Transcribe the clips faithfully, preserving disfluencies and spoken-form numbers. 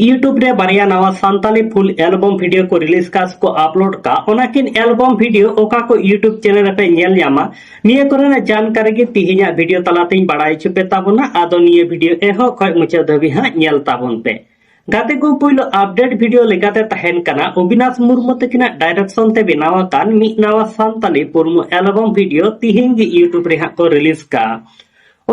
YouTube ᱨᱮ ᱵᱟᱨᱭᱟ ᱱᱟᱣᱟ ᱥᱟᱱᱛᱟᱞᱤ full album video ᱠᱚ release ᱠᱟᱜ ᱥᱮ ᱠᱚ upload ᱠᱟᱜ, ᱚᱱᱟᱠᱤᱱ album video ᱚᱠᱟ ᱠᱚ YouTube channel ᱨᱮᱯᱮ ᱧᱮᱞ ᱧᱟᱢᱟ, ᱱᱤᱭᱟᱹ ᱠᱚᱨᱮᱱᱟᱜ ᱡᱟᱱᱠᱟᱨᱤ ᱜᱮ ᱛᱤᱦᱤᱧᱟᱜ video ᱛᱟᱞᱟᱛᱮᱧ ᱵᱟᱲᱟᱭ ᱦᱚᱪᱚ ᱯᱮ ᱛᱟᱵᱚᱱᱟ᱾ ᱟᱫᱚ ᱱᱤᱭᱟᱹ video ᱮᱦᱚᱵ ᱠᱷᱚᱱ ᱢᱩᱪᱟᱹᱫ ᱫᱷᱟᱹᱵᱤᱡ ᱦᱟᱸᱜ ᱧᱮᱞ ᱛᱟᱵᱚᱱ ᱯᱮ᱾ ᱜᱟᱛᱮ ᱠᱚ, ᱯᱩᱭᱞᱩ update video ᱞᱮᱠᱟᱛᱮ ᱛᱟᱦᱮᱱ ᱠᱟᱱᱟ ᱚᱵᱤᱱᱟᱥ ᱢᱩᱨᱢᱩ ᱛᱟᱹᱠᱤᱱᱟᱜ direction ᱛᱮ ᱵᱮᱱᱟᱣ ᱟᱠᱟᱱ ᱢᱤᱫ ᱱᱟᱣᱟ ᱥᱟᱱᱛᱟᱞᱤ ᱯᱩᱨᱢᱩ album video ᱛᱤᱦᱤᱧ ᱜᱮ YouTube ᱨᱮ ᱦᱟᱸᱜ ᱠᱚ release ᱠᱟᱜᱼᱟ᱾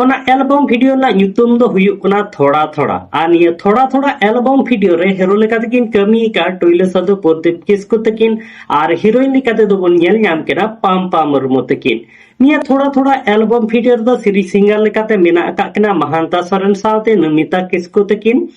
ᱚᱱᱟ album video ᱨᱮᱱᱟᱜ ᱧᱩᱛᱩᱢ ᱫᱚ ᱦᱩᱭᱩᱜ ᱠᱟᱱᱟ ᱛᱷᱚᱲᱟ ᱛᱷᱚᱲᱟ᱾ ᱟᱨ ᱱᱤᱭᱟᱹ ᱛᱷᱚᱲᱟ ᱛᱷᱚᱲᱟ album video ᱨᱮ hero ᱞᱮᱠᱟᱛᱮ ᱠᱤᱱ ᱠᱟᱹᱢᱤ ᱟᱠᱟᱫ ᱴᱩᱭᱞᱟᱹ ᱥᱟᱹᱫᱷᱩ ᱯᱨᱚᱫᱤᱯ ᱠᱤᱥᱠᱩ ᱛᱟᱹᱠᱤᱱ ᱟᱨ heroine ᱞᱮᱠᱟᱛᱮ ᱫᱚᱵᱚᱱ ᱧᱮᱞ ᱧᱟᱢ ᱠᱤᱱᱟ ᱯᱟᱢᱯᱟ ᱢᱩᱨᱢᱩ ᱛᱟᱹᱠᱤᱱ᱾ ᱱᱤᱭᱟᱹ ᱛᱷᱚᱲᱟ ᱛᱷᱚᱲᱟ album video ᱨᱮᱫᱚ series singer ᱞᱮᱠᱟᱛᱮ ᱢᱮᱱᱟᱜ ᱟᱠᱟᱫ ᱠᱤᱱᱟ ᱢᱟᱦᱟᱱᱛᱟ ᱥᱚᱨᱮᱱ ᱥᱟᱶᱛᱮ ᱱᱚᱢᱤᱛᱟ ᱠᱤᱥᱠᱩ ᱛᱟᱹᱠᱤᱱ᱾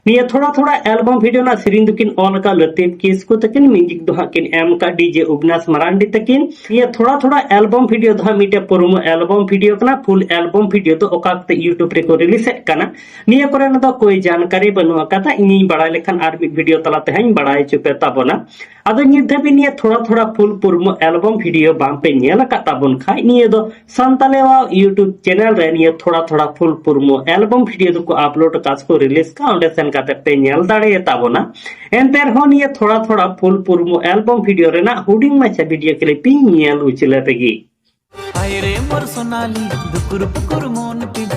ᱱᱤᱭᱟᱹ ᱛᱷᱚᱲᱟ ᱛᱷᱚᱲᱟ album video ᱨᱮᱱᱟᱜ ᱥᱮᱨᱮᱧ ᱫᱚᱠᱤᱱ ᱚᱞ ᱟᱠᱟᱫ ᱞᱟᱹᱛᱤᱯ ᱠᱤᱥᱠᱩ ᱛᱟᱹᱠᱤᱱ, music ᱫᱚ ᱦᱟᱸᱜ ᱠᱤᱱ ᱮᱢ ᱟᱠᱟᱫ DJ ᱚᱵᱤᱱᱟᱥ ᱢᱟᱨᱟᱱᱰᱤ ᱛᱟᱹᱠᱤᱱ᱾ ᱱᱤᱭᱟᱹ ᱛᱷᱚᱲᱟ ᱛᱷᱚᱲᱟ album video ᱫᱚ ᱦᱟᱸᱜ ᱢᱤᱫᱴᱮᱡ promo album video ᱠᱟᱱᱟ᱾ Full album video ᱫᱚ ᱚᱠᱟ ᱚᱠᱛᱮ YouTube ᱨᱮᱠᱚ release ᱮᱫ ᱠᱟᱱᱟ, ᱱᱤᱭᱟᱹ ᱠᱚᱨᱮᱱᱟᱜ ᱫᱚ ᱠᱳᱭ ᱡᱟᱱᱠᱟᱨᱤ ᱵᱟᱹᱱᱩᱜ ᱟᱠᱟᱫᱟ᱾ ᱤᱧᱤᱧ ᱵᱟᱲᱟᱭ ᱞᱮᱠᱷᱟᱱ ᱟᱨ ᱢᱤᱫ video ᱛᱟᱞᱟᱛᱮ ᱦᱟᱸᱜ ᱤᱧ ᱵᱟᱲᱟᱭ ᱦᱚᱪᱚ ᱯᱮ ᱛᱟᱵᱚᱱᱟ᱾ ᱟᱫᱚ ᱱᱤᱛ ᱫᱷᱟᱹᱵᱤᱡ ᱱᱤᱭᱟᱹ ᱛᱷᱚᱲᱟ ᱛᱷᱚᱲᱟ full promo album video ᱵᱟᱝ ᱯᱮ ᱧᱮᱞ ᱟᱠᱟᱫ ᱛᱟᱵᱚᱱ ᱠᱷᱟᱡ, ᱱᱤᱭᱟᱹ ᱫᱚ ᱥᱟᱱᱛᱟᱞᱮᱣᱟ YouTube channel ᱨᱮ ᱱᱤᱭᱟᱹ ᱛᱷᱚᱲᱟ ᱛᱷᱚᱲᱟ full promo album video ᱫᱚᱠᱚ upload ᱟᱠᱟᱫ ᱥᱮ ᱠᱚ release ᱟᱠᱟᱫ, ᱚᱸᱰᱮ ᱥᱮᱱ ᱠᱟᱛᱮ ᱯᱮ ᱧᱮᱞ ᱫᱟᱲᱮᱭᱟᱛᱟ ᱵᱚᱱᱟ᱾ ᱮᱱᱛᱮ ᱨᱮᱦᱚᱸ ᱱᱤᱭᱟᱹ ᱛᱷᱚᱲᱟ ᱛᱷᱚᱲᱟ full promo album video ᱨᱮᱱᱟᱜ ᱦᱩᱰᱤᱧ ᱢᱟᱪᱷᱟ video clip ᱤᱧ ᱧᱮᱞ ᱩᱪᱟᱹᱲ ᱞᱮᱯᱮ ᱜᱮ᱾ ᱦᱟᱭ ᱨᱮ ᱢᱳᱨ ᱥᱳᱱᱟᱞᱤ, ᱫᱩᱠᱩᱨ ᱯᱩᱠᱩᱨ ᱢᱚᱱ ᱛᱤᱧ᱾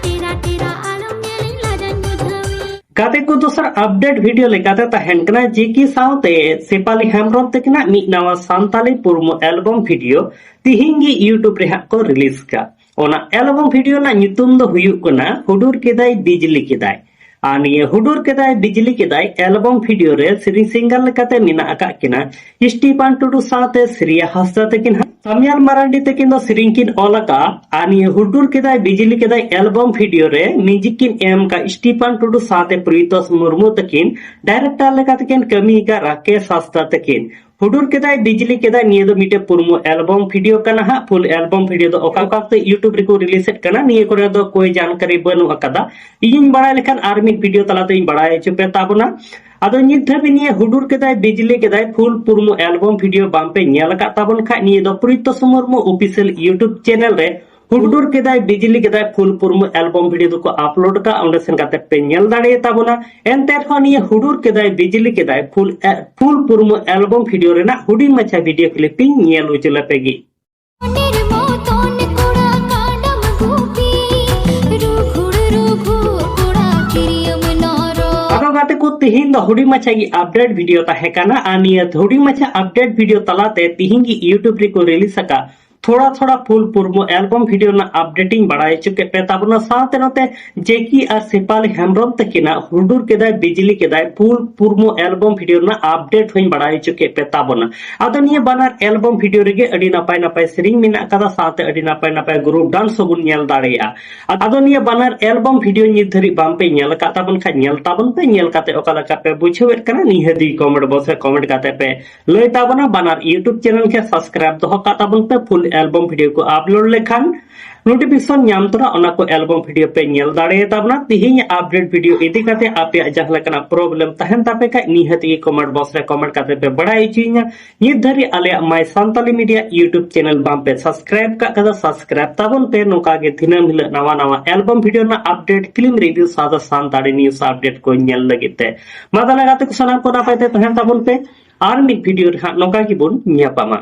ᱴᱤᱨᱟ ᱴᱤᱨᱟ ᱟᱞᱚᱢ ᱧᱮᱞᱤᱧ, ᱞᱟᱡᱟᱧ ᱵᱩᱡᱷᱟᱹᱣᱤ᱾ ᱜᱟᱛᱮ ᱠᱚ, ᱫᱚᱥᱟᱨ update video ᱞᱮᱠᱟᱛᱮ ᱛᱟᱦᱮᱱ ᱠᱟᱱᱟ ᱡᱮ ᱠᱤ ᱥᱟᱶᱛᱮ ᱥᱮᱯᱟᱞᱤ ᱦᱮᱢᱵᱨᱚᱢ ᱛᱟᱹᱠᱤᱱᱟᱜ ᱢᱤᱫ ᱱᱟᱣᱟ ᱥᱟᱱᱛᱟᱞᱤ ᱯᱩᱨᱢᱩ album video ᱛᱤᱦᱤᱧ ᱜᱮ YouTube ᱨᱮ ᱦᱟᱸᱜ ᱠᱚ release ᱠᱟᱜ᱾ ᱚᱱᱟ album video ᱨᱮᱱᱟᱜ ᱧᱩᱛᱩᱢ ᱫᱚ ᱦᱩᱭᱩᱜ ᱠᱟᱱᱟ ᱦᱩᱰᱩᱨ ᱠᱮᱫᱟᱭ ᱵᱤᱡᱽᱞᱤ ᱠᱮᱫᱟᱭ᱾ ᱟᱨ ᱱᱤᱭᱟᱹ ᱦᱩᱰᱩᱨ ᱠᱮᱫᱟᱭ ᱵᱤᱡᱽᱞᱤ ᱠᱮᱫᱟᱭ album video ᱨᱮ ᱥᱮᱨᱮᱧ singer ᱞᱮᱠᱟᱛᱮ ᱢᱮᱱᱟᱜ ᱟᱠᱟᱫ ᱠᱤᱱᱟ ᱥᱴᱤᱯᱷᱟᱱ ᱴᱩᱰᱩ ᱥᱟᱶᱛᱮ ᱥᱨᱤᱭᱟ ᱦᱟᱸᱥᱫᱟ ᱛᱟᱹᱠᱤᱱ ᱦᱟᱸᱜ᱾ ᱥᱟᱢᱤᱭᱟᱞ ᱢᱟᱨᱟᱱᱰᱤ ᱛᱟᱹᱠᱤᱱ ᱫᱚ ᱥᱮᱨᱮᱧ ᱠᱤᱱ ᱚᱞ ᱟᱠᱟᱫᱼᱟ᱾ ᱟᱨ ᱱᱤᱭᱟᱹ ᱦᱩᱰᱩᱨ ᱠᱮᱫᱟᱭ ᱵᱤᱡᱽᱞᱤ ᱠᱮᱫᱟᱭ album video ᱨᱮ music ᱠᱤᱱ ᱮᱢ ᱟᱠᱟᱫ ᱥᱴᱤᱯᱷᱟᱱ ᱴᱩᱰᱩ ᱥᱟᱶᱛᱮ ᱯᱨᱤᱛᱚᱥ ᱢᱩᱨᱢᱩ ᱛᱟᱹᱠᱤᱱ᱾ Director ᱞᱮᱠᱟᱛᱮ ᱠᱤᱱ ᱠᱟᱹᱢᱤ ᱟᱠᱟᱫ ᱨᱟᱠᱮᱥ ᱦᱟᱸᱥᱫᱟ ᱛᱟᱹᱠᱤᱱ᱾ ᱦᱩᱰᱩᱨ ᱠᱮᱫᱟᱭ ᱵᱤᱡᱽᱞᱤ ᱠᱮᱫᱟᱭ, ᱱᱤᱭᱟᱹ ᱫᱚ ᱢᱤᱫᱴᱮᱡ promo album video ᱠᱟᱱᱟ ᱦᱟᱸᱜ᱾ Full album video ᱫᱚ ᱚᱠᱟ ᱚᱠᱟ ᱚᱠᱛᱮ YouTube ᱨᱮᱠᱚ release ᱮᱫ ᱠᱟᱱᱟ, ᱱᱤᱭᱟᱹ ᱠᱚᱨᱮ ᱫᱚ ᱠᱳᱭ ᱡᱟᱱᱠᱟᱨᱤ ᱵᱟᱹᱱᱩᱜ ᱟᱠᱟᱫᱟ᱾ ᱤᱧᱤᱧ ᱵᱟᱲᱟᱭ ᱞᱮᱠᱷᱟᱱ ᱟᱨ ᱢᱤᱫ video ᱛᱟᱞᱟᱛᱮᱧ ᱵᱟᱲᱟᱭ ᱦᱚᱪᱚ ᱯᱮ ᱛᱟᱵᱚᱱᱟ᱾ ᱟᱫᱚ ᱱᱤᱛ ᱫᱷᱟᱹᱵᱤᱡ ᱱᱤᱭᱟᱹ ᱦᱩᱰᱩᱨ ᱠᱮᱫᱟᱭ ᱵᱤᱡᱽᱞᱤ ᱠᱮᱫᱟᱭ full promo album video ᱵᱟᱝ ᱯᱮ ᱧᱮᱞ ᱟᱠᱟᱫ ᱛᱟᱵᱚᱱ ᱠᱷᱟᱡ, ᱱᱤᱭᱟᱹ ᱫᱚ ᱯᱨᱤᱛᱚᱥ ᱢᱩᱨᱢᱩ official YouTube channel ᱨᱮ ᱦᱩᱰᱩᱨ ᱠᱮᱫᱟᱭ ᱵᱤᱡᱽᱞᱤ ᱠᱮᱫᱟᱭ ᱯᱷᱩᱞ ᱯᱩᱨᱢᱩ ᱮᱞᱵᱚᱢ ᱵᱷᱤᱰᱤᱭᱳ ᱫᱚᱠᱚ ᱟᱯᱞᱳᱰ ᱠᱟᱜᱼᱟ, ᱚᱸᱰᱮ ᱥᱮᱱ ᱠᱟᱛᱮ ᱯᱮ ᱧᱮᱞ ᱫᱟᱲᱮᱭᱟᱛᱟ ᱵᱚᱱᱟ᱾ ᱮᱱᱛᱮ ᱨᱮᱦᱚᱸ ᱱᱤᱭᱟᱹ ᱦᱩᱰᱩᱨ ᱠᱮᱫᱟᱭ ᱵᱤᱡᱽᱞᱤ ᱠᱮᱫᱟᱭ ᱯᱷᱩᱞ ᱮ- ᱯᱷᱩᱞ ᱯᱩᱨᱢᱩ ᱮᱞᱵᱚᱢ ᱵᱷᱤᱰᱤᱭᱳ ᱨᱮᱱᱟᱜ ᱦᱩᱰᱤᱧ ᱢᱟᱪᱷᱟ ᱵᱷᱤᱰᱤᱭᱳ ᱠᱞᱤᱯ ᱤᱧ ᱧᱮᱞ ᱦᱚᱪᱚ ᱞᱮᱯᱮ ᱜᱮ᱾ ᱟᱫᱚ ᱜᱟᱛᱮ ᱠᱚ, ᱛᱤᱦᱤᱧ ᱫᱚ ᱦᱩᱰᱤᱧ ᱢᱟᱪᱷᱟ ᱜᱮ ᱟᱯᱰᱮᱴ ᱵᱷᱤᱰᱤᱭᱳ ᱛᱟᱦᱮᱸ ᱠᱟᱱᱟ, ᱟᱨ ᱱᱤᱭᱟᱹ ᱦᱩᱰᱤᱧ ᱢᱟᱪᱷᱟ ᱟᱯᱰᱮᱴ ᱵᱷᱤᱰᱤᱭᱳ ᱛᱟᱞᱟᱛᱮ ᱛᱤᱦᱤᱧ ᱜᱮ YouTube ᱨᱮᱠᱚ ᱨᱤᱞᱤᱡᱽ ᱟᱠᱟᱫ ᱛᱷᱚᱲᱟ ᱛᱷᱚᱲᱟ ᱯᱷᱩᱞ ᱯᱩᱨᱢᱩ ᱮᱞᱵᱚᱢ ᱵᱷᱤᱰᱤᱭᱳ ᱨᱮᱱᱟᱜ ᱟᱯᱰᱮᱴ ᱤᱧ ᱵᱟᱲᱟᱭ ᱦᱚᱪᱚ ᱠᱮᱫ ᱯᱮ ᱛᱟᱵᱚᱱᱟ᱾ ᱥᱟᱶᱛᱮ ᱱᱚᱛᱮ ᱡᱮᱠᱤ ᱟᱨ ᱥᱮᱯᱷᱟᱞᱤ ᱦᱮᱢᱵᱨᱚᱢ ᱛᱟᱹᱠᱤᱱᱟᱜ ᱦᱩᱰᱩᱨ ᱠᱮᱫᱟᱭ ᱵᱤᱡᱽᱞᱤ ᱠᱮᱫᱟᱭ ᱯᱷᱩᱞ ᱯᱩᱨᱢᱩ ᱮᱞᱵᱚᱢ ᱵᱷᱤᱰᱤᱭᱳ ᱨᱮᱱᱟᱜ ᱟᱯᱰᱮᱴ ᱦᱚᱸᱧ ᱵᱟᱲᱟᱭ ᱦᱚᱪᱚ ᱠᱮᱫ ᱯᱮ ᱛᱟᱵᱚᱱᱟ᱾ ᱟᱫᱚ ᱱᱤᱭᱟᱹ ᱵᱟᱱᱟᱨ ᱮᱞᱵᱚᱢ ᱵᱷᱤᱰᱤᱭᱳ ᱨᱮᱜᱮ ᱟᱹᱰᱤ ᱱᱟᱯᱟᱭ ᱱᱟᱯᱟᱭ ᱥᱮᱨᱮᱧ ᱢᱮᱱᱟᱜ ᱟᱠᱟᱫᱟ, ᱥᱟᱶᱛᱮ ᱟᱹᱰᱤ ᱱᱟᱯᱟᱭ ᱱᱟᱯᱟᱭ ᱜᱨᱩᱯ ᱰᱟᱱᱥ ᱦᱚᱸᱵᱚᱱ ᱧᱮᱞ ᱫᱟᱲᱮᱭᱟᱜᱼᱟ᱾ ᱟᱫᱚ ᱱᱤᱭᱟᱹ ᱵᱟᱱᱟᱨ ᱮᱞᱵᱚᱢ ᱵᱷᱤᱰᱤᱭᱳ ᱱᱤᱛ ᱫᱷᱟᱹᱨᱤᱡ ᱵᱟᱝ ᱯᱮ ᱧᱮᱞ ᱟᱠᱟᱫ ᱛᱟᱵᱚᱱ ᱠᱷᱟᱱ ᱧᱮᱞ ᱛᱟᱵᱚᱱ ᱯᱮ᱾ ᱧᱮᱞ ᱠᱟᱛᱮ ᱚᱠᱟ ᱞᱮᱠᱟ ᱯᱮ ᱵᱩᱡᱷᱟᱹᱣᱮᱫ ᱠᱟᱱᱟ ᱱᱤᱦᱟᱹᱛ ᱜᱮ ᱠᱚᱢᱮᱱᱴ ᱵᱚᱠᱥ ᱨᱮ ᱠᱚᱢᱮᱱᱴ ᱠᱟᱛᱮ ᱯᱮ ᱞᱟᱹᱭ ᱛᱟᱵᱚᱱᱟ᱾ ᱵᱟᱱᱟᱨ YouTube ᱪᱮᱱᱮᱞ ᱜᱮ ᱥᱟᱵᱥᱠᱨᱟᱭᱤᱵ ᱫᱚᱦᱚ ᱠᱟᱜ ᱛᱟᱵᱚᱱ ᱯᱮ᱾ ᱯᱷᱩᱞ ᱮᱞᱵᱚᱢ ᱵᱷᱤᱰᱤᱭᱳ ᱠᱚ ᱟᱯᱞᱳᱰ ᱞᱮᱠᱷᱟᱱ ᱱᱳᱴᱤᱯᱷᱤᱠᱮᱥᱚᱱ ᱧᱟᱢ ᱛᱚᱨᱟ ᱚᱱᱟ ᱠᱚ ᱮᱞᱵᱚᱢ ᱵᱷᱤᱰᱤᱭᱳ ᱯᱮ ᱧᱮᱞ ᱫᱟᱲᱮᱭᱟᱛᱟ ᱵᱚᱱᱟ᱾ ᱛᱤᱦᱤᱧ ᱟᱯᱰᱮᱴ ᱵᱷᱤᱰᱤᱭᱳ ᱤᱫᱤ ᱠᱟᱛᱮ ᱟᱯᱮᱭᱟᱜ ᱡᱟᱦᱟᱸ ᱞᱮᱠᱟᱱᱟᱜ ᱯᱨᱚᱵᱞᱮᱢ ᱛᱟᱦᱮᱱ ᱛᱟᱯᱮ ᱠᱷᱟᱡ ᱱᱤᱦᱟᱹᱛ ᱜᱮ ᱠᱚᱢᱮᱱᱴ ᱵᱚᱠᱥ ᱨᱮ ᱠᱚᱢᱮᱱᱴ ᱠᱟᱛᱮ ᱯᱮ ᱵᱟᱲᱟᱭ ᱦᱚᱪᱚᱭᱤᱧᱟ᱾ ᱱᱤᱛ ᱫᱷᱟᱹᱨᱤᱡ ᱟᱞᱮᱭᱟᱜ ᱢᱟᱭ ᱥᱟᱱᱛᱟᱞᱤ ᱢᱤᱰᱤᱭᱟ YouTube ᱪᱮᱱᱮᱞ ᱵᱟᱝ ᱯᱮ ᱥᱟᱵᱥᱠᱨᱟᱭᱤᱵ ᱠᱟᱜ ᱠᱟᱫᱟ, ᱥᱟᱵᱥᱠᱨᱟᱭᱤᱵ ᱛᱟᱵᱚᱱ ᱯᱮ᱾ ᱱᱚᱝᱠᱟ ᱜᱮ ᱫᱤᱱᱟᱹᱢ ᱦᱤᱞᱳᱜ ᱱᱟᱣᱟ ᱱᱟᱣᱟ ᱮᱞᱵᱚᱢ ᱵᱷᱤᱰᱤᱭᱳ ᱨᱮᱱᱟᱜ ᱟᱯᱰᱮᱴ, ᱯᱷᱤᱞᱢ ᱨᱤᱵᱷᱤᱭᱩ ᱥᱟᱶᱛᱮ ᱥᱟᱱᱛᱟᱲᱤ ᱱᱤᱭᱩᱡᱽ ᱟᱯᱰᱮᱴ ᱠᱚ ᱧᱮᱞ ᱞᱟᱹᱜᱤᱫ ᱛᱮ᱾ ᱢᱟ ᱛᱟᱦᱞᱮ ᱜᱟᱛᱮ ᱠᱚ ᱥᱟᱱᱟᱢ ᱠᱚ ᱱᱟᱯᱟᱭ ᱛᱮ ᱛᱟᱦᱮᱱ ᱛᱟᱵᱚᱱ ᱯᱮ᱾ ᱟᱨ ᱢᱤᱫ ᱵᱷᱤᱰᱤᱭᱳ ᱨᱮ ᱦᱟᱸᱜ ᱱᱚᱝᱠᱟ ᱜᱮᱵᱚᱱ ᱧᱟᱯᱟᱢᱟ᱾